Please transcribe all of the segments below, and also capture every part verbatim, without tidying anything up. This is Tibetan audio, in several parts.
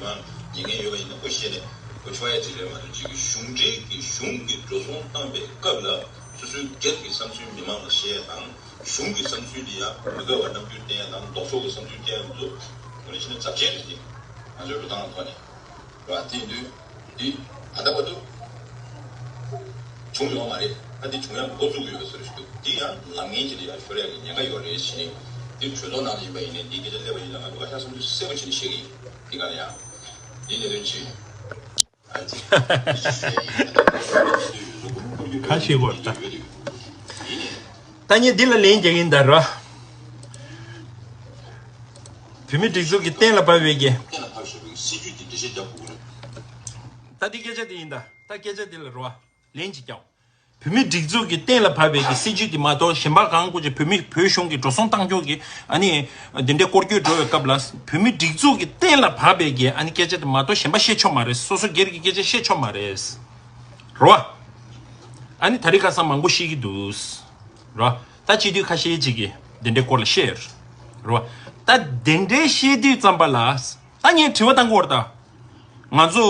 ཉན་མཁན་ཡོད་པ་ཡིན་ན་ཁོ་བཤད་ནས་ཁོ་ཆོག་ཡ་ཅིག་རེད་མ་གཏོགས་ཅིག་གཞུང་འབྲེལ་གྱི་གཞུང་གི་འགྲོ་སོང་བཏང་པའི་སྐབས་ལ་སོ་སོའི་སྒེར་གྱི་བསམ་ཚུལ་མི་མང་ལ་བཤད་ཡ་དང་གཞུང་གི་བསམ་ཚུལ་འདི་ཡ་མི་དགའ་བ་རྣམ་འགྱུར་བསྟན་ཡ་དང་ལྡོག་ཕྱོགས་ཀྱི་བསམ་ཚུལ་བསྟན་ཡ་མི་འདུག །འོ་ན་ཕྱི་ནས་ཚབས་ཆེན་རེད་དེ་ང་ཚོའི་འགྲོ་སྟངས་ཐོག་ནས་རེད་བ། དེ་ཡིན་དུས་འདི་ད་ལྟ་བར་དུ་བྱུང་ཡོད་མ་རེད། ད་འདི་བྱུང་ཡ་འགོ་བཙུགས་ཀྱི་ཡོད་པའི་བཟོ་འདྲ་ཞིག་འདུག །འདི་ཡང་ལམ་ངན་ཅིག་ལ་ཡ་ཤོར་ཡ་གི་ཉེན་ཁ་ཡོད་རེད་ཟེར་ནས་འདི་གྲོས་ཚོགས་ནང་ལ་ཡིན་པ་ཡིན་ནའི་འདི་སྐད་ཆ་སླེབས་པ་ཡིན་ན་ང་ཚོ་ཁ་ཤས་བསམ་ཚུལ་གསལ་པོ་བྱས་ནས་བཤད་ཀྱི་ཡིན། འདི་ག་ལ་ཡ་འདི་གནད་དོན་ཆེ། ཁ་ཤས་གོ་ད། ད་ངས་འདི་ལ་ལན་རྒྱག་གིན་ད་ར། བོད་མི་སྒྲིག་འཛུགས་ཀྱི་གཏན་ལ་ཕབ་པའི་གི། ད་འདི་སྐད་ཆ་འདི་ཡིན་ད། ད་སྐད་ཆ་འདི་ལ་རོ། ལན་ཅིག་རྒྱག །བོད་མི་སྒྲིག་འཛུགས་ཀྱི་གཏན་ལ་ཕབ་པའི་གི་སྲིད་ཇུས་འདི་མ་གཏོགས་གཞན་པ་གང་དགོས་ཀྱི་བོད་མི་བོད་གཞུང་གི་འགྲོ་སོང་བཏང་ཕྱོགས་ཀྱི་ཨ་ནི་འདི་འདྲའི་སྐོར་སྐྱོད་འགྲོ་བའི་སྐབས་ལ་བོད་མི་སྒྲིག་འཛུགས་ཀྱི་གཏན་ལ་ཕབ་པའི་གི་ཨ་ནི་སྐད་ཆ་དེ་མ་གཏོགས་གཞན་པ་བཤད་ཆོག་མ་རེད། སོ་སོ་སྒེར་གྱི་སྐད་ཆ་བཤད་ཆོག་མ་རེད། རོ། ཨ་ནི་ད་རེས་ཁ་སང་མང་པོ་བཤད་ཀྱི་འདུག་རོ། ད་སྤྱི་འཐུས་ཁ་ཤས་ཅིག་གིས་འདི་འདྲའི་སྐོར་ལ་བཤད་ཡོད་རོ། ད་འདི་འདྲའི་བཤད་དུས་ཙམ་པ་ལ་ད་ངས་དྲི་བ་བཏང་གི་ཡོད་རེད་ད། ང་ཚོ་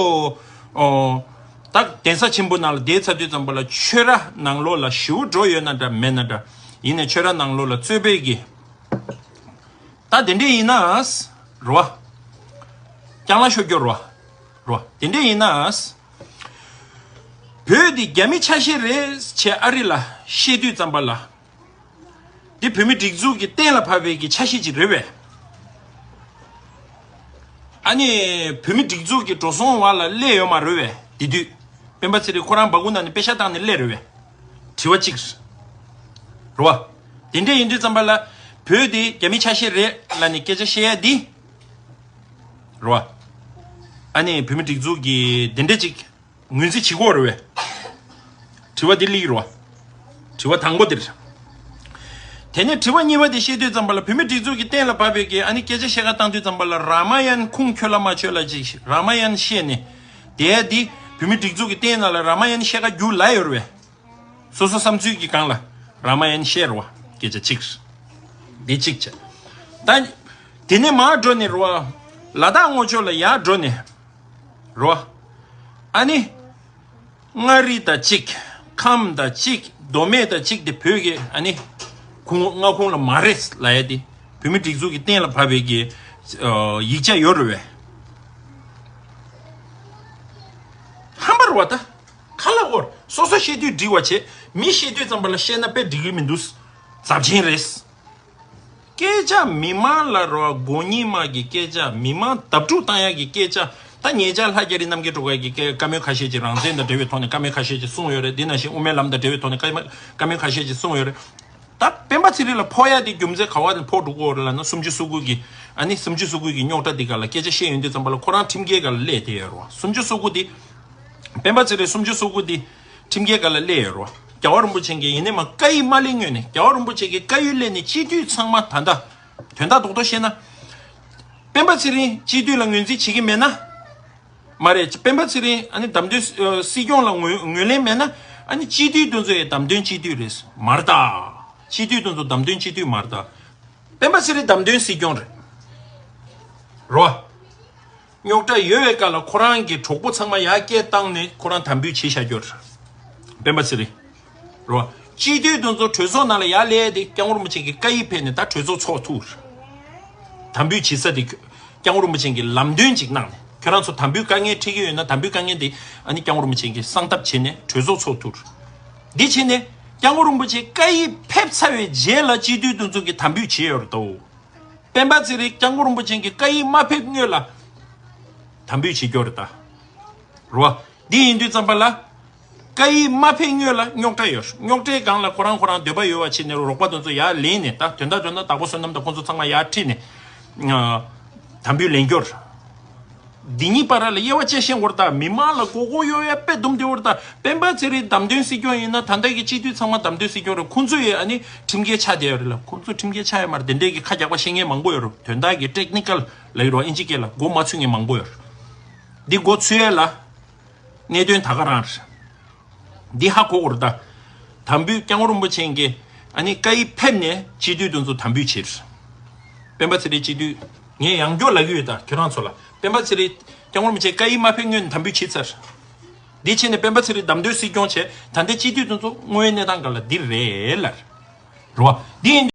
ཨོ། ད་གདན་ས་ཆེན་པོ་ནང་ལ་བསྡད་ཚར་དུས་ཙམ་པ་ལ་ཆོས་ར་ནང་ལོགས་ལ་ཞེ་པོ་འགྲོ་ཡོད་ན་འདྲ་མེད་ན་འདྲ། ཡིན་ནའི་ཆོས་ར་ནང་ལོགས་ལ་རྩོད་པའི་གི། ད་དེ་འདྲས་ཡིན་ན། རོ། རྐྱང་ལ་ཤོད་རྒྱུ་རོ། རོ། དེ་འདྲས་ཡིན་ན། བོད་འདི་རྒྱ་མི་ཆ་ཤས་རེད་ཅེས་ཨ་རི་ལ་བཤད་དུས་ཙམ་པ་ལ། འདི་བོད་མི་སྒྲིག་འཛུགས་ཀྱི་གཏན་ལ་ཕབ་པའི་གི་ཆ་ཤས་ཅིག་རེད་བས། ཨ་ནི་བོད་མི་སྒྲིག་འཛུགས་ཀྱི་འགྲོ་སོང་བ་ལ་སླེབས་ཡོད་མ་རེད་བས་དེ་དུས། སྤེན་པ་ཚེ་རིང་ཁོ་རང་སྦ་ཁུག་ནང་ནས་པེ་ཤག་བཏང་ནས་སླེབས་རེད་བས། དྲི་བ་གཅིག་རེད། རེད་བ། དེ་འདྲས་ཡིན་དུས་ཙམ་པ་ལ་བོད་དེ་རྒྱ་མི་ཆ་ཤས་རེད་ལབ་ནས་སྐད་ཆ་བཤད་ཡ་འདི། རེད་བ། ཨ་ནི་བོད་མི་སྒྲིག་འཛུགས་ཀྱི་འདི་འདྲས་ཅིག་ངོས་འཛིན་བྱེད་དགོས་རེད་བས། དྲི་བ་འདི་སླེབས་རོ། དྲི་བ་དང་པོ་འདིར། དེ་ནས་དྲི་བ་གཉིས་པ་དེ་བཤད་དུས་ཙམ་པ་ལ་བོད་མི་སྒྲིག་འཛུགས་ཀྱི་གཏན་ལ་ཕབ་པའི་གི་ཨ་ནི་སྐད་ཆ་བཤད་ག་བཏང་དུས་ཙམ་པ་ལ་རཱ་མ་ཡན་ཁུངས་འཁྱོལ་ལ་མ་འཁྱོལ་ལ་ཅིག་རཱ་མ་ཡན་བཤད་ནས། དེ་འདི་བོད་མི་སྒྲིག་འཛུགས་ཀྱི་གཏན་ནང་ལ་རཱ་མ་ཡན་བཤད་ག་རྒྱུགས་ལ་ཡོད་རེད་བས། སོ་སོ་བསམ་ཚུལ་གྱི་སྒང་ལ་རཱ་མ་ཡན་བཤད་རོ། སྐད་ཆ་གཅིག་འདི་གཅིག་བྱས། ད། དེ་ནས་མར་འགྲོ་ནས་རོ། ལ་དྭགས་ངོས་ཕྱོགས་ལ་ཡར་འགྲོ་ནས། རོ། ཨ་ནི། མངའ་རིས་དང་གཅིག །ཁམས་དང་གཅིག །མདོ་སྨད་དང་གཅིག་དེ་བོད་ཀྱི་ཨ་ནི། ཁུངས་མངའ་ཁུངས་ལ་མ་རེད་ལབ་ཡ་དེ། བོད་མི་སྒྲིག་འཛུགས་ཀྱི་གཏན་ལ་ཕབ་པའི་གི། ཡིག་ཆ་ཡོད་རེད་བས། ཧམ་པ་རེད་བ་ད། ཁ་ལ་འོར་སོ་སོ་བཤད་དུས་འགྲིག་པ་བྱེད། མི་བཤད་དུས་ཙམ་པ་ལ་བཤད་ན་དཔེ་འགྲིག་གི་མི་འདུག །ཚབས་ཆེན་རེད། སྐད་ཆ་མི་མང་ལ་རོ་མགོ་གཉིས་མ་གི་སྐད་ཆ་མི་མང་བརྡབ་འཁྲུག་བཏང་ཡ་གི་སྐད་ཆ། ད་ཉེ་ཆར་ལྷ་རྒྱ་རི་རྣམ་རྒྱལ་སྒྲོལ་དཀར་གྱིས་བཀའ་མོལ་ཁ་ཤས་ཅིག་རང་བཙན་དང་འབྲེལ་བའི་ཐོག་ནས་བཀའ་མོལ་ཁ་ཤས་ཅིག་གསུངས་ཡོད་རེད། འདི་ནང་བཞིན་དབུ་མའི་ལམ་དང་འབྲེལ་བའི་ཐོག་ནས་བཀའ་མོལ་ཁ་ཤས་ཅིག་གསུངས་ཡོད་རེད། ད་སྤེན་པ་ཚེ་རིང་ལ་ཕོག་ཡ་དེ་རྒྱུ་མཚན་ག་བ་ནས་ཕོག་འགྲོ་གི་ཡོད་རེད་ལབ་ན་སུམ་ཅུ་སོ་དགུ་གི་ཨ་ནི་སུམ་ཅུ་སོ་དགུ་གི་རྙོག་དྲ་འདི་ག་ལ་སྐད་ཆ་བཤད་ཡོང་དུས་ཙམ་པ་ལ་ཁོ་རང་ཁྲིམས་འགལ་ག་ལ་སླེབས་བསྡད་ཡོད་རེད་བ། སུམ་ཅུ་སོ་དགུ་འདི། སྤེན་པ་ཚེ་རིང་སུམ་ཅུ་སོ་དགུ་འདི། ཁྲིམས་འགལ་ག་ལ་སླེབས་ཡོད་རེད་བ། རྒྱལ་བ་རིན་པོ་ཆེ་གིས་ཡིན་ནའི་མ་བཀའ་ཡིག་མ་སླེབས་སྔོན་ནས་རྒྱལ་བ་རིན་པོ་ཆེ་གིས་བཀའ་ཡིག་སླེབས་ནས་སྤྱི་འཐུས་ཚང་མ་ད་ལྟ། དོན་དག་རྡོག་རྡོག་བཤད་ན། སྤེན་པ་ཚེ་རིང་སྤྱི་འཐུས་ལ་ངོས་འཛིན་བྱེད་ཀྱི་མེད་ན། མ་རེད། སྤེན་པ་ཚེ་རིང་ཨ་ནི་བདམས་ཐོན་ཨ་སྲིད་སྐྱོང་ལ་ངོས་ངོས་ལེན་མེད་ན་ཨ་ནི་སྤྱི་འཐུས་དེ་ཚོ་ཡི་བདམས་ཐོན་སྤྱི་འཐུས་རེད་མ་རེད་ད། སྤྱི་འཐུས་དེ་ཚོ་བདམས་ཐོན་སྤྱི་འཐུས་མ་རེད་ད། སྤེན་པ་ཚེ་རིང་བདམས་ཐོན་སྲིད་སྐྱོང་རེད། རོ། རྙོག་དྲ་ཡོད་པའི་སྐབས་ལ་ཁོ་རང་གི་གྲོགས་པོ་ཚང་མ་ཡར་སྐད་བཏང་ནས་ཁོ་རང་དམ་འབུལ་བྱེད་བཞག་རྒྱུ་རེད། སྤེན་པ་ཚེ་རིང་། རོ། སྤྱི་འཐུས་དེ་ཚོ་གྲོས་ཚོགས་ནང་ལ་ཡར་སླེབས་ཏེ་སྐྱབས་མགོན་རིན་པོ་ཆེ་གི་བཀའ་ཡིག་ཕེབས་ནས་ད་གྲོས་ཚོགས་ཚོགས་ཐུབ་རེད། དམ་འབུལ་བྱེད་ས་དེ། སྐྱབས་མགོན་རིན་པོ་ཆེ་གིས་ལམ་སྟོན་ཅིག་གནང་ནས་ཁྱོད་རང་ཚོ་དམ་འབུལ་དཀའ་ངལ་འཕྲད་ཀྱི་ཡོད་ན་དམ་འབུལ་དཀའ་ངལ་དེ་ཨ་ནི་སྐྱབས་མགོན་རིན་པོ་ཆེ་གིས་གསང་ཐབས་བྱས་ནས་གྲོས་ཚོགས་ཚོགས་ཐུབ་རེད། འདི་བྱས་ནས་སྐྱབས་མགོན་རིན་པོ་ཆེ་བཀའ་ཡིག་ཕེབས་ཚར་བའི་རྗེས་ལ་སྤྱི་འཐུས་དེ་ཚོ་གིས་དམ་འབུལ་བྱས་ཡོད་རེད་དོ། སྤེན་པ་ཚེ་རིང་སྐྱབས་མགོན་རིན་པོ་ཆེ་གི་བཀའ་ཡིག་མ་ཕེབས་སྔོན་ལ་དམ་འབུལ་བྱེད་རྒྱུ་རེད་ད། རེད་བ། འདི་ཡིན་དུས་ཙམ་པ་ལ། བཀའ་ཡིག་མ་ཕེབས་སྔོན་ལ་རྙོག་དྲ་ཡོད། རྙོག་དྲའི་སྒང་ལ་ཁོ་རང་ཁོ་རང་འདོད་པ་ཡོད་པ་བྱས་ནས་རོགས་པ་དེ་ཚོ་ཡར་ལེན་ནས་ད་དོན་དག་དོན་དག་དྭགས་པོ་བསོད་ནམས་དང་ཁོང་ཚོ་ཚང་མ་ཡར་ཁྲིད་ནས། དམ་འབུལ་ལེན་རྒྱུ་རེད། འདི་གཉིས་བར་ལ་དབྱེ་བ་དཔྱད་ཤེས་དགོས་རེད་ད། མི་མང་ལ་མགོ་སྐོར་གཡོག་ཡ་དཔེ་སྡུག་འདི་བོར་ད། སྤེན་པ་ཚེ་རིང་བདམས་ཐོན་སྲིད་སྐྱོང་ཡིན་ན་ད་ལྟ་གི་སྤྱི་འཐུས་ཚང་མ་བདམས་ཐོན་སྲིད་སྐྱོང་རེད། ཁོང་ཚོ་ཡི་ཨ་ནི་ཁྲིམས་འགལ་ཆགས་བསྡད་ཡོད་རེད་ལ། ཁོང་ཚོ་ཁྲིམས་འགལ་ཆགས་ཡོད་མ་རེད། དེ་འདྲས་ཀྱི་ཁ་རྒྱག་པ་བཤད་མཁན་མང་པོ་ཡོད་རེད། དོན་དག་གི་ཊེག་ནི་ཀལ་ལབ་ཀྱི་རེད་བ་ཨིན་ཇི་སྐད་ལ་མགོ་མ་ཚོས་མཁན་མང་པོ་ཡོད་རེད། འདི་མགོ་ཚོས་ཡ་ལ་གནད་དོན་ད་ག་རང་རེད། འདི་ཧ་གོ་དགོས་རེད་ད། དམ་འབུལ་སྐྱབས་མགོན་རིན་པོ་ཆེ་གིས་ཨ་ནི་བཀའ་ཡིག་ཕེབས་ནས་སྤྱི་འཐུས་དེ་ཚོ་དམ་འབུལ་བྱེད་རེད། སྤེན་པ་ཚེ་རིང་སྤྱི་འཐུས་ངས་ཡང་བསྐྱར་ལབ་ཀྱི་ཡོད་ད་ཁྱོད་རང་ཚོ་ལ། སྤེན་པ་ཚེ་རིང་སྐྱབས་མགོན་རིན་པོ་ཆེ་བཀའ་ཡིག་མ་ཕེབས་སྔོན་ནས་དམ་འབུལ་བྱས་ཚར། འདི་བྱས་ནས་སྤེན་པ་ཚེ་རིང་བདམས་ཐོན་སྲིད་སྐྱོང་བྱས། ད་ལྟའི་སྤྱི་འཐུས་དེ་ཚོ་དངོས་ཡོད་གནས་སྟངས་སྒང་ལ་འདི་རེད་ལབ། རེད་བ། འདི་ཡིན་